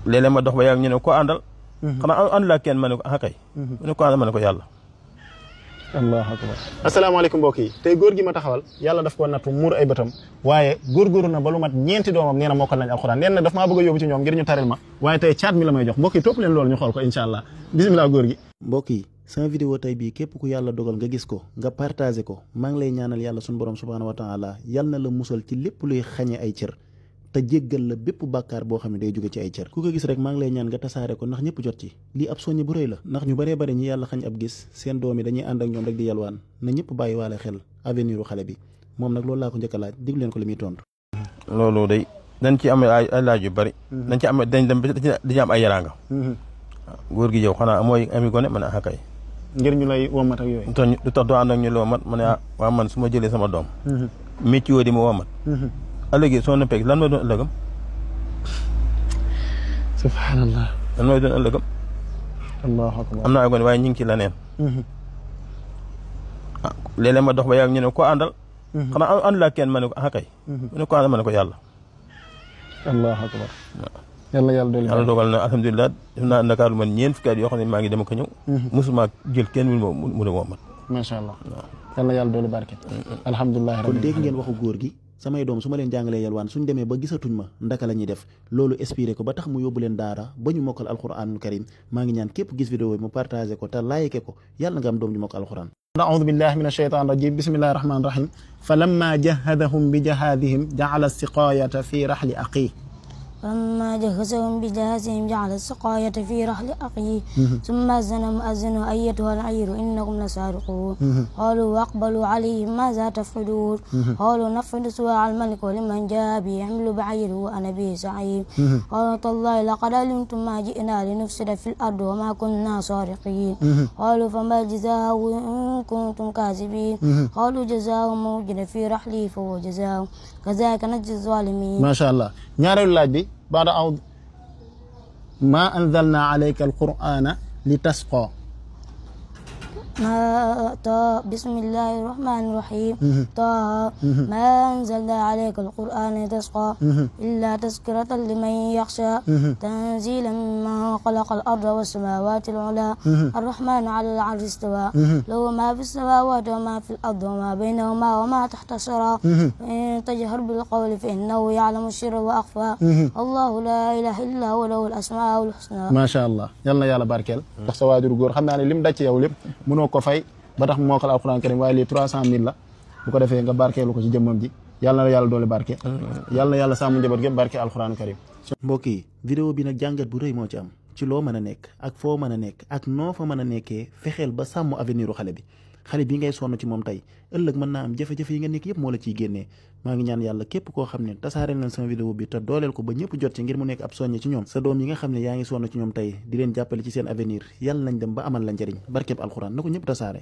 léeg-léeg ma dox ba yàgg ñu ne ko àndal xanaa ànd laa kenn ma ne ko kay mu ne ko àndal ma ne ko yàlla. allahu akbar. asalaamaaleykum mbokk yi tey góor gi ma taxawal yàlla daf ko nattu muur ay bëtam waaye góorgóorlu na ba lu mat ñeenti doomam nee na mokkal nañ alxuraan nee na daf maa bëgg a yóbbu ci ñoom ngir ñu taril ma waaye tey caat mi la may jox mbokk yi topp leen loolu ñu xool ko incha allah bisimilah góor gi. mbokk yi sama vidéo tey bii képp ku yàlla dogal nga gis ko nga partagé ko maa ngi lay ñaanal yàlla suñu borom subhaanahu wa taala yal na la musal ci lépp luy xañe ay cër te jéggal la bépp bàkkaar boo xam ne day jóge ci ay cër ku ko gis rek maa ngi lay ñaan nga tasaare ko ndax ñëpp jot ci lii ab soññe bu rëy la ndax ñu baree bari ñi yàlla xañ ab gis seen doom yi dañuy ànd ak ñoom rek di yalwaan na ñëpp bàyyi waale xel avenir u xale bi moom nag loolu laa ko njëkk a laaj diglu leen ko li muy tontu. loolu day dañ ci am ay laaj yu bari dañ ci am dañ dem dañu am ay yaraanga góor gi yow xanaa mooy ami gone ma ne kay ngir ñu lay womat ak yooyu lu tax doo ànd ak ñu la womat ma ne waa man su ma jëlee sama doom métti woo di ma womat ëllëgee soo noppee lan mooy doon ëllëgam subhanallah lan mooy doon ëllëgam allahu akbar am na ay gone waaye ñu ngi ci leneen léeg-léeg ma dox ba yàgg ñu ne ko àndal xanaa ànd laa kenn ma ne ko kay mu ne ko àndal ma ne ko yàlla allahu akbar yàlla yàlla dogal na alhamdulilah def naa Ndakaaru man ñeent fukki at yoo xam ne maa ngi dem ko ñëw mosuma jël kenn mu ne womat macha allah yàlla yàlla doolu barke alhamdulilah kon dégg ngeen waxu góor gi samay doom su ma leen jàngalee yalwaan suñ demee ba gisatuñ ma ndaka la ñuy def loolu inspiré ko ba tax mu yóbbu leen daara ba ñu mokkal alquranul karim maa ngi ñaan képp gis vidéo yi mu partagé ko te laayike ko yàlla nga am doom ñu mokk alquran أعوذ بالله من الشيطان الرجيم بسم الله الرحمن الرحيم فلما جهزهم بجهازهم جعل السقاية في رحل أخيه فلما جهزهم بجهازهم جعل السقاية في رحل أخيه ثم أذن مؤذن أيتها العير إنكم لسارقون قالوا وأقبلوا عليهم ماذا تفعلون قالوا نفعل سواع الملك ولمن جاء به يحمل بعيره وأنا به زعيم قالوا تالله لقد علمتم ما جئنا لنفسد في الأرض وما كنا سارقين قالوا فما جزاؤه إن كنتم كاذبين قالوا جزاؤه من وجد في رحله فهو جزاؤه كذلك نجزي الظالمين ما شاء الله ñaareelu laaj bi baada aw ma anzalna alayka alqur'ana litasqa بسم الله الرحمن الرحيم طه ما أنزلنا عليك القرآن لتشقى إلا تذكرة لمن يخشى تنزيلا ممن خلق الأرض والسماوات العلى الرحمن على العرش استوى له ما في السماوات وما في الأرض وما بينهما وما تحت الثرى إن تجهر بالقول فإنه يعلم السر وأخفى الله لا إله إلا هو له الأسماء الحسنى ما شاء الله yàlla barkeel ndax sa waajur góor xam naa ne lim daj ci yow lépp mënoo ko fay ba tax mu mokkal alxuraan karim waaye lii 300 000 la bu ko defee nga barkeelu ko ci jëmmam ji yàlla na yàlla doole barke yàlla na yàlla sàmm njaboot gi barke alxuraan karim mbokk yi vidéo bi nag jàngat bu rëy moo ci am ci loo mën a nekk ak foo mën a nekk ak noo fa mën a nekkee fexeel ba sàmm avenir u xale bi ngay sonn ci moom tey ëllëg mën naa am jafe-jafe yi nga nekk yëpp moo la ciy génnee maa ngi ñaan yàlla képp koo xam ne tasaare leen sama vidéo bi te dooleel ko ba ñëpp jot ci ngir mu nekk ab soññe ci ñoom sa doom yi nga xam ne yaa ngi sonn ci ñoom tey di leen jàppale ci seen avenir yàlla nañ dem ba amal la njëriñ barkeb alxuraan na ko ñëpp tasaare